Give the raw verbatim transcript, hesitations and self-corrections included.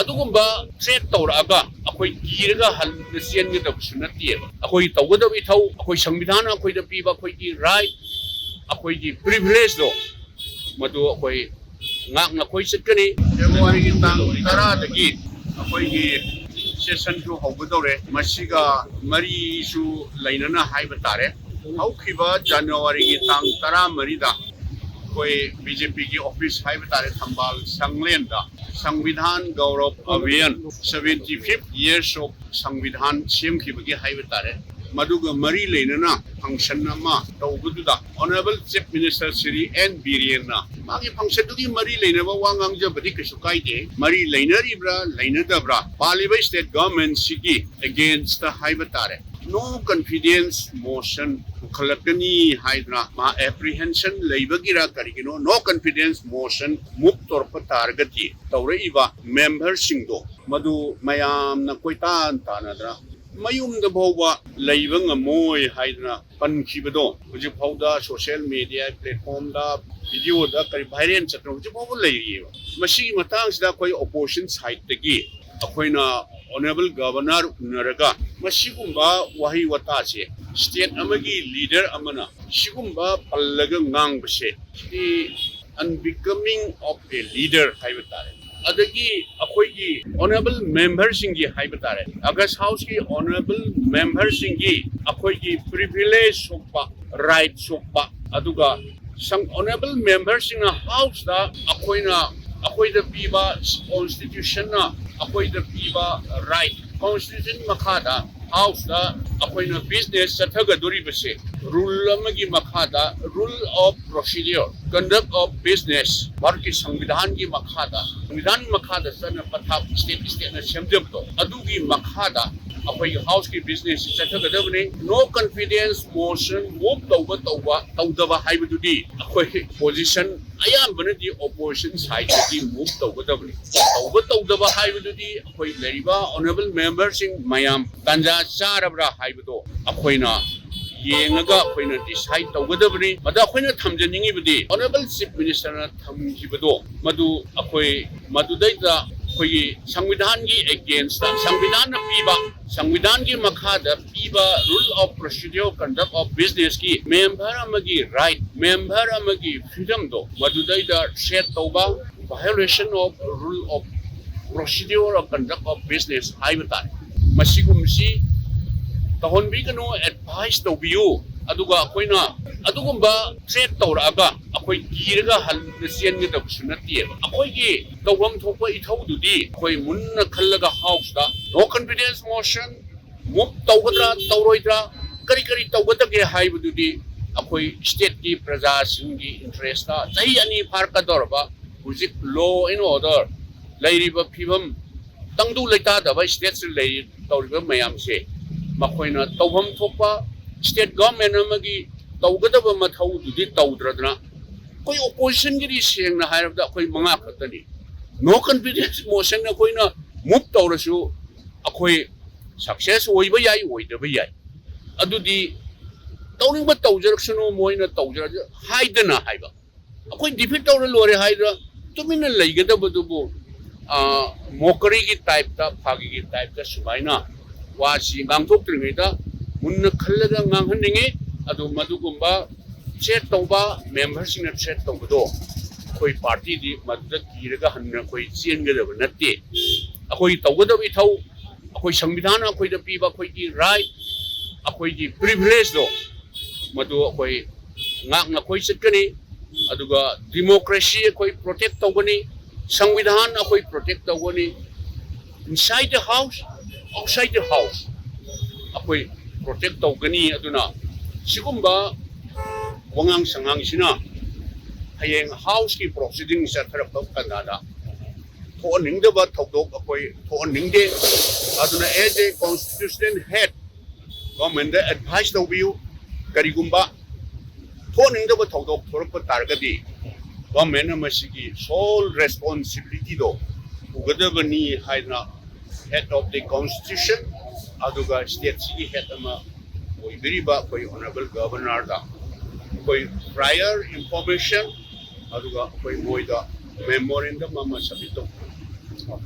ꯑꯗꯨꯒꯨꯝꯕ threat ꯇꯧꯔꯛꯑꯒ ꯑꯩꯈꯣꯏ ꯀꯤꯔꯒ ꯍꯟꯅ ꯆꯦꯟꯒꯗꯕꯁꯨ ꯅꯠꯇꯦꯕ꯫ ꯑꯩꯈꯣꯏ ꯇꯧꯒꯗꯕ ꯏꯊꯧ, ꯑꯩꯈꯣꯏ ꯁꯪꯕꯤꯙꯥꯟꯅ ꯑꯩꯈꯣꯏꯗ ꯄꯤꯕ ꯑꯩꯈꯣꯏꯒꯤ right, ꯑꯩꯈꯣꯏꯒꯤ privilege ꯗꯣ, ꯃꯗꯨ ꯑꯩꯈꯣꯏ ꯉꯥꯛꯅ ꯑꯩꯈꯣꯏ ꯆꯠꯀꯅꯤ꯫ ꯐꯦꯕ꯭ꯔꯨꯋꯥꯔꯤꯒꯤ ꯇꯥꯡ ꯇꯔꯥꯗꯒꯤ ꯑꯩꯈꯣꯏꯒꯤ session ꯁꯨ ꯍꯧꯒꯗꯧꯔꯦ꯫ ꯃꯁꯤꯒ ꯃꯔꯤꯁꯨ ꯂꯩꯅꯅ ꯍꯥꯏꯕ ꯇꯥꯔꯦ, ꯍꯧꯈꯤꯕ ꯖꯅꯋꯥꯔꯤꯒꯤ ꯇꯥꯡ ꯇꯔꯥꯃꯔꯤꯗ ꯑꯩꯈꯣꯏ BJP ꯒꯤ office ꯍꯥꯏꯕ ꯇꯥꯔꯦ, ꯊꯝꯕꯥꯜ ꯁꯪꯂꯦꯟꯗ ꯁꯪꯕꯤꯙꯥꯟ ꯒꯧꯔꯕ ꯑꯚꯤꯌꯥꯟ, seventy fifth years of ꯁꯪꯕꯤꯙꯥꯟ ꯁꯦꯝꯈꯤꯕꯒꯤ ꯍꯥꯏꯕ ꯇꯥꯔꯦ, ꯃꯗꯨꯒ ꯃꯔꯤ ꯂꯩꯅꯅ function ꯑꯃ ꯇꯧꯕꯗꯨꯗ Honourable Chief Minister Shri N ꯕꯤꯔꯦꯟꯅ ꯃꯥꯒꯤ function ꯗꯨꯒꯤ ꯃꯔꯤ ꯂꯩꯅꯕ ꯋꯥ ꯉꯥꯡꯖꯕꯗꯤ ꯀꯩꯁꯨ ꯀꯥꯏꯗꯦ꯫ ꯃꯔꯤ ꯂꯩꯅꯔꯤꯕ꯭ꯔꯥ ꯂꯩꯅꯗꯕ꯭ꯔꯥ, ꯄꯥꯜꯂꯤꯕ state government ꯁꯤꯒꯤ against ꯍꯥꯏꯕ ꯇꯥꯔꯦ, no confidence motion ꯄꯨꯈꯠꯂꯛꯀꯅꯤ ꯍꯥꯏꯗꯅ ꯃꯥ apprehension ꯂꯩꯕꯒꯤꯔ ꯀꯔꯤꯒꯤꯅꯣ, no confidence motion move ꯇꯧꯔꯛꯄ ꯇꯥꯔꯒꯗꯤ ꯇꯧꯔꯛꯏꯕ member ꯁꯤꯡꯗꯣ ꯃꯗꯨ ꯃꯌꯥꯝꯅ ꯀꯣꯏꯇꯥꯟ ꯇꯥꯟꯅꯗꯅ ꯃꯌꯨꯝꯗ ꯐꯥꯎꯕ ꯂꯩꯕ ꯉꯝꯃꯣꯏ ꯍꯥꯏꯗꯅ ꯄꯟꯈꯤꯕꯗꯣ ꯍꯧꯖꯤꯛ ꯐꯥꯎꯗ social media platform ꯗ, video ꯗ ꯀꯔꯤ viral ꯆꯠꯇꯅ ꯍꯧꯖꯤꯛ ꯐꯥꯎꯕ ꯂꯩꯔꯤꯑꯕ꯫ ꯃꯁꯤꯒꯤ ꯃꯇꯥꯡꯁꯤꯗ ꯑꯩꯈꯣꯏ opposition side ꯇꯒꯤ ꯑꯩꯈꯣꯏꯅ Honourable Governor ꯎꯅꯔꯒ ꯃꯁꯤꯒꯨꯝꯕ ꯋꯥꯍꯩ ꯋꯥꯇꯥꯁꯦ state ꯑꯃꯒꯤ leader ꯑꯃꯅ ꯁꯤꯒꯨꯝꯕ ꯄꯜꯂꯒ ꯉꯥꯡꯕꯁꯦ, ꯁꯤ unbecoming of a leader ꯍꯥꯏꯕ ꯇꯥꯔꯦ꯫ ꯑꯗꯒꯤ ꯑꯩꯈꯣꯏꯒꯤ Honourable member ꯁꯤꯡꯒꯤ ꯍꯥꯏꯕ ꯇꯥꯔꯦ, August House ꯀꯤ Honourable member ꯁꯤꯡꯒꯤ ꯑꯩꯈꯣꯏꯒꯤ privilege ꯁꯣꯛꯄ, right ꯁꯣꯛꯄ, ꯑꯗꯨꯒ ꯁꯪ-, Honourable member ꯁꯤꯡꯅ House ꯇ ꯑꯩꯈꯣꯏꯅ, ꯑꯩꯈꯣꯏꯗ ꯄꯤꯕ, constitution ꯅ ꯑꯩꯈꯣꯏꯗ ꯄꯤꯕ right, constitution ꯃꯈꯥꯗ House ꯇ ꯑꯩꯈꯣꯏꯅ business ꯆꯠꯊꯒꯗꯣꯔꯤꯕꯁꯦ rule ꯑꯃꯒꯤ ꯃꯈꯥꯗ, rule of procedure, conduct of business, ꯚꯥꯔꯠꯀꯤ ꯁꯪꯕꯤꯙꯥꯟꯒꯤ ꯃꯈꯥꯗ, ꯁꯪꯕꯤꯙꯥꯟꯒꯤ ꯃꯈꯥꯗ ꯆꯠꯅ ꯄꯊꯥꯞ state state ꯅ ꯁꯦꯝꯖꯕꯗꯣ, ꯑꯗꯨꯒꯤ ꯃꯈꯥꯗ ꯑꯩꯈꯣꯏꯒꯤ House ꯀꯤ business ꯁꯤ ꯆꯠꯊꯒꯗꯕꯅꯤ꯫ No confidence motion move ꯇꯧꯕ, ꯇꯧꯕ, ꯇꯧꯗꯕ ꯍꯥꯏꯕꯗꯨꯗꯤ ꯑꯩꯈꯣꯏ position ꯑꯌꯥꯝꯕꯅꯗꯤ opposition side ꯇꯒꯤ move ꯇꯧꯒꯗꯕꯅꯤ꯫ ꯇꯧꯕ ꯇꯧꯗꯕ ꯍꯥꯏꯕꯗꯨꯗꯤ ꯑꯩꯈꯣꯏ ꯂꯩꯔꯤꯕ Honourable member ꯁꯤꯡ ꯃꯌꯥꯝ ꯇꯥꯟꯖꯥ ꯆꯥꯔꯕ꯭ꯔꯥ ꯍꯥꯏꯕꯗꯣ ꯑꯩꯈꯣꯏꯅ ꯌꯦꯡꯉꯒ ꯑꯩꯈꯣꯏꯅ decide ꯇꯧꯒꯗꯕꯅꯤ꯫ ꯃꯗ ꯑꯩꯈꯣꯏꯅ ꯊꯝꯖꯅꯤꯡꯉꯤꯕꯗꯤ Honourable Chief Minister ꯅ ꯊꯝꯈꯤꯕꯗꯣ ꯃꯗꯨ ꯑꯩꯈꯣꯏ ꯃꯗꯨꯗꯩꯗ ꯑꯩꯈꯣꯏꯒꯤ ꯁꯪꯕꯤꯙꯥꯟꯒꯤ against ꯇ, ꯁꯪꯕꯤꯙꯥꯟꯅ ꯄꯤꯕ, ꯁꯪꯕꯤꯙꯥꯟꯒꯤ ꯃꯈꯥꯗ ꯄꯤꯕ rule of procedure conduct of business ꯀꯤ member ꯑꯃꯒꯤ right, member ꯑꯃꯒꯤ freedom ꯗꯣ ꯃꯗꯨꯗꯩꯗ threat ꯇꯧꯕ, violation of rule of procedure of conduct of business ꯍꯥꯏꯕ ꯇꯥꯔꯦ꯫ ꯃꯁꯤꯒꯨꯝꯕꯁꯤ ꯇꯧꯍꯟꯕꯤꯒꯅꯨ, advise ꯇꯧꯕꯤꯌꯨ꯫ ꯑꯗꯨꯒ ꯑꯩꯈꯣꯏꯅ ꯑꯗꯨꯒꯨꯝꯕ threat ꯇꯧꯔꯛꯑꯒ ꯑꯩꯈꯣꯏ ꯀꯤꯔꯒ ꯍꯟꯅ ꯆꯦꯟꯒꯗꯕꯁꯨ ꯅꯠꯇꯦꯕ꯫ ꯑꯩꯈꯣꯏꯒꯤ ꯇꯧꯐꯝ ꯊꯣꯛꯄ ꯏꯊꯧꯗꯨꯗꯤ ꯑꯩꯈꯣꯏ ꯃꯨꯟꯅ ꯈꯜꯂꯒ House ꯇ no confidence motion move ꯇꯧꯒꯗ꯭ꯔꯥ ꯇꯧꯔꯣꯏꯗ꯭ꯔꯥ, ꯀꯔꯤ ꯀꯔꯤ ꯇꯧꯒꯗꯒꯦ ꯍꯥꯏꯕꯗꯨꯗꯤ ꯑꯩꯈꯣꯏ state ꯀꯤ ꯄ꯭ꯔꯖꯥꯁꯤꯡꯒꯤ interest ꯇ ꯆꯍꯤ ꯑꯅꯤ ꯐꯥꯔꯛꯀꯗꯧꯔꯕ ꯍꯧꯖꯤꯛ law and order ꯂꯩꯔꯤꯕ ꯐꯤꯕꯝ, ꯇꯪꯗꯨ ꯂꯩꯇꯥꯗꯕ state ꯁꯤꯗ ꯂꯩꯔꯤ, ꯇꯧꯔꯤꯕ ꯃꯌꯥꯝꯁꯦ ꯃꯈꯣꯏꯅ ꯇꯧꯐꯝ ꯊꯣꯛꯄ state government ꯑꯃꯒꯤ ꯇꯧꯒꯗꯕ ꯃꯊꯧꯗꯨꯗꯤ ꯇꯧꯗ꯭ꯔꯗꯅ ꯑꯩꯈꯣꯏ opposition ꯒꯤꯗꯤ ꯁꯦꯡꯅ ꯍꯥꯏꯔꯕꯗ ꯑꯩꯈꯣꯏ ꯃꯉꯥ ꯈꯛꯇꯅꯤ꯫ No confidence motion ꯑꯩꯈꯣꯏꯅ move ꯇꯧꯔꯁꯨ ꯑꯩꯈꯣꯏ success ꯑꯣꯏꯕ ꯌꯥꯏ, ꯑꯣꯏꯗꯕ ꯌꯥꯏ꯫ ꯑꯗꯨꯗꯤ ꯇꯧꯅꯤꯡꯕ ꯇꯧꯖꯔꯛꯁꯅꯨ, ꯃꯣꯏꯅ ꯇꯧꯖꯔꯛ ꯍꯥꯏꯗꯅ ꯍꯥꯏꯕ꯫ ꯑꯩꯈꯣꯏ defeat ꯇꯧꯔ ꯂꯣꯏꯔꯦ ꯍꯥꯏꯗꯅ ꯇꯨꯃꯤꯟꯅ ꯂꯩꯒꯗꯕꯗꯨꯕꯨ, ꯑ, mockery ꯒꯤ type ꯇ, ꯐꯥꯒꯤꯒꯤ type ꯇ ꯁꯨꯃꯥꯏꯅ ꯋꯥꯁꯤ ꯉꯥꯡꯊꯣꯛꯇ꯭ꯔꯤꯉꯩꯗ ꯃꯨꯟꯅ ꯈꯜꯂꯒ ꯉꯥꯡꯍꯟꯅꯤꯡꯉꯤ꯫ ꯑꯗꯨ ꯃꯗꯨꯒꯨꯝꯕ threat ꯇꯧꯕ, member ꯁꯤꯡꯅ threat ꯇꯧꯕꯗꯣ ꯑꯩꯈꯣꯏ party ꯗꯤ ꯃꯗꯨꯗ ꯀꯤꯔꯒ ꯍꯟꯅ ꯑꯩꯈꯣꯏ ꯆꯦꯟꯒꯗꯕ ꯅꯠꯇꯦ꯫ ꯑꯩꯈꯣꯏ ꯇꯧꯒꯗꯕ ꯏꯊꯧ, ꯑꯩꯈꯣꯏ ꯁꯪꯕꯤꯙꯥꯟꯅ ꯑꯩꯈꯣꯏꯗ ꯄꯤꯕ ꯑꯩꯈꯣꯏꯒꯤ right, ꯑꯩꯈꯣꯏꯒꯤ privilege ꯗꯣ ꯃꯗꯨ ꯑꯩꯈꯣꯏ ꯉꯥꯛꯅ ꯑꯩꯈꯣꯏ ꯆꯠꯀꯅꯤ꯫ ꯑꯗꯨꯒ democracy ꯑꯩꯈꯣꯏ protect ꯇꯧꯒꯅꯤ, ꯁꯪꯕꯤꯙꯥꯟ ꯑꯩꯈꯣꯏ protect ꯇꯧꯒꯅꯤ, inside the House, outside the House ꯑꯩꯈꯣꯏ protect ꯇꯧꯒꯅꯤ꯫ ꯑꯗꯨꯅ ꯁꯤꯒꯨꯝꯕ ꯋꯥꯉꯥꯡ ꯁꯉꯥꯡꯁꯤꯅ ꯍꯌꯦꯡ House ꯀꯤ proceeding ꯆꯠꯊꯔꯛꯄ ꯀꯥꯟꯗ ꯊꯣꯛꯍꯟꯅꯤꯡꯗꯕ ꯊꯧꯗꯣꯛ ꯑꯩꯈꯣꯏ ꯊꯣꯛꯍꯟꯅꯤꯡꯗꯦ꯫ ꯑꯗꯨꯅ as a constitutional head, government the advise ꯇꯧꯕꯤꯌꯨ꯫ ꯀꯔꯤꯒꯨꯝꯕ ꯊꯣꯛꯍꯟꯅꯤꯡꯗꯕ ꯊꯧꯗꯣꯛ ꯊꯣꯛꯂꯛꯄ ꯇꯥꯔꯒꯗꯤ government ꯅ ꯃꯁꯤꯒꯤ sole responsibility ꯗꯣ ꯄꯨꯒꯗꯕꯅꯤ ꯍꯥꯏꯗꯅ head of the constitution ꯑꯗꯨꯒ state ꯁꯤꯒꯤ head ꯑꯃ ꯑꯣꯏꯕꯤꯔꯤꯕ ꯑꯩꯈꯣꯏ honourable governor ꯗ ꯑꯩꯈꯣꯏ prior information ꯑꯗꯨꯒ ꯑꯩꯈꯣꯏ ꯃꯣꯏꯗ memorandum ꯑꯃ submit ꯇꯧ